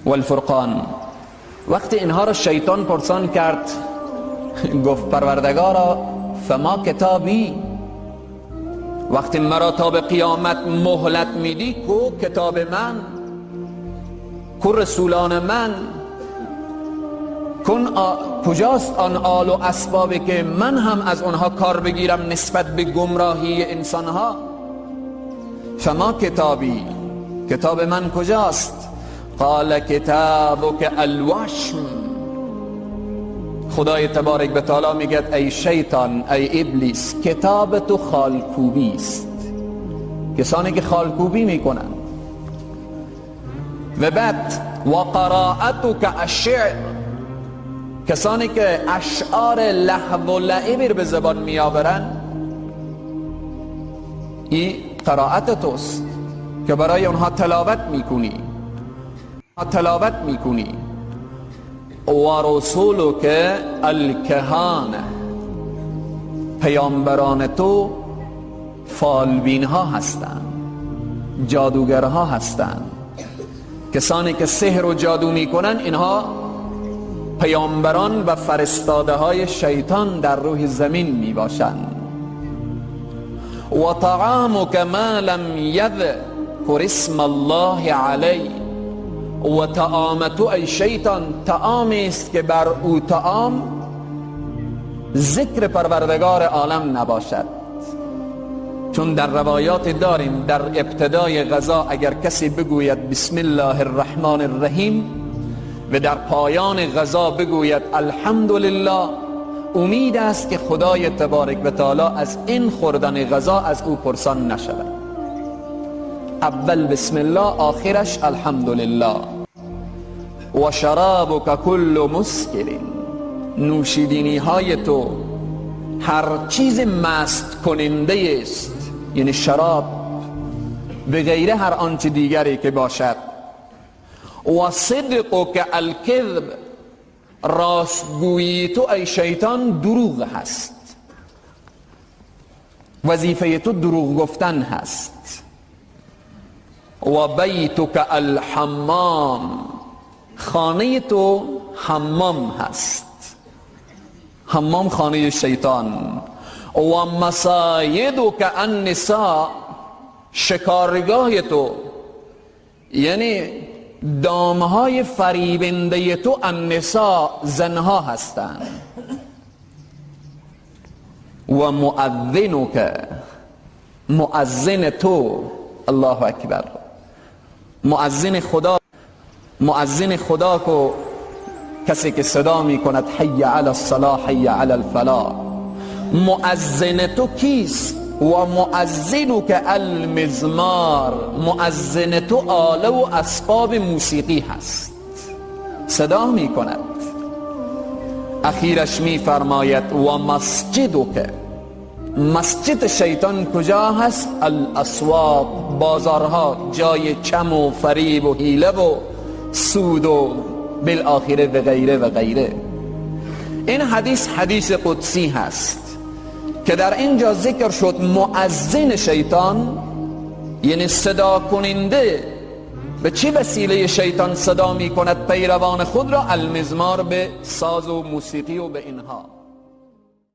والفرقان. وقتی اینها را شیطان پرسان کرد، گفت پروردگارا فما کتابی، وقتی مرا تا به قیامت مهلت میدی، کو کتاب من، کو رسولان من، کجاست آن آل و اسبابی که من هم از آنها کار بگیرم نسبت به گمراهی انسانها؟ فما کتابی، کتاب من کجاست؟ قال کتابک الوشم. خدای تبارک و تعالی میگه ای شیطان، ای ابلیس، کتاب تو خالکوبی است. کسانی که خالکوبی میکنن. و بعد و قرائتک الشعر، کسانی که اشعار لهو و لعب به زبان میآورن، این قرائت توست که برای اونها تلاوت میکنی، تلاوت میکنی. و رسولک الکهانه، پیامبران تو فالبین ها هستند، جادوگرها هستند، کسانی که سحر و جادو میکنن، اینها پیامبران و فرستاده های شیطان در روح زمین میباشند. و طعامک ما لم یذکر اسم الله علیه، و طعام تو ای شیطان طعامی است که بر او طعام ذکر پروردگار عالم نباشد. چون در روایات داریم در ابتدای غذا اگر کسی بگوید بسم الله الرحمن الرحیم و در پایان غذا بگوید الحمدلله، امید است که خدای تبارک و تعالی از این خوردن غذا از او پرسان نشود. اول بسم الله، آخرش الحمدلله. و شرابک کل مسکر، نوشیدنی های تو هر چیز مست کننده است، یعنی شراب و غیره، هر آنچه دیگری که باشد. و صدقک الکذب، راستگویی تو ای شیطان دروغ هست، وظیفه تو دروغ گفتن هست. و بیتک الحمام، خانه تو حمام هست، حمام خانه شیطان. و مصایدک النساء، شکارگاه تو، یعنی دامهای فریبنده تو النساء، زنها هستند. و مؤذنک، مؤذن تو، الله اکبر، مؤذن خدا، مؤذن خدا کو کسی که صدا می کند حی علی الصلاح حی علی الفلاح. مؤذن تو کیست؟ و مؤذنک المزمار، مؤذن تو آله و اسباب موسیقی هست، صدا می کند. اخیرش می فرماید و مسجدک، مسجد شیطان کجا هست؟ الاسواق، بازارها، جای چم و فریب و حیله و سود و بالآخره و غیره و غیره. این حدیث حدیث قدسی هست که در اینجا ذکر شد مؤذن شیطان، یعنی صدا کننده. به چه وسیله شیطان صدا می کند پیروان خود را؟ المزمار، به ساز و موسیقی و به اینها.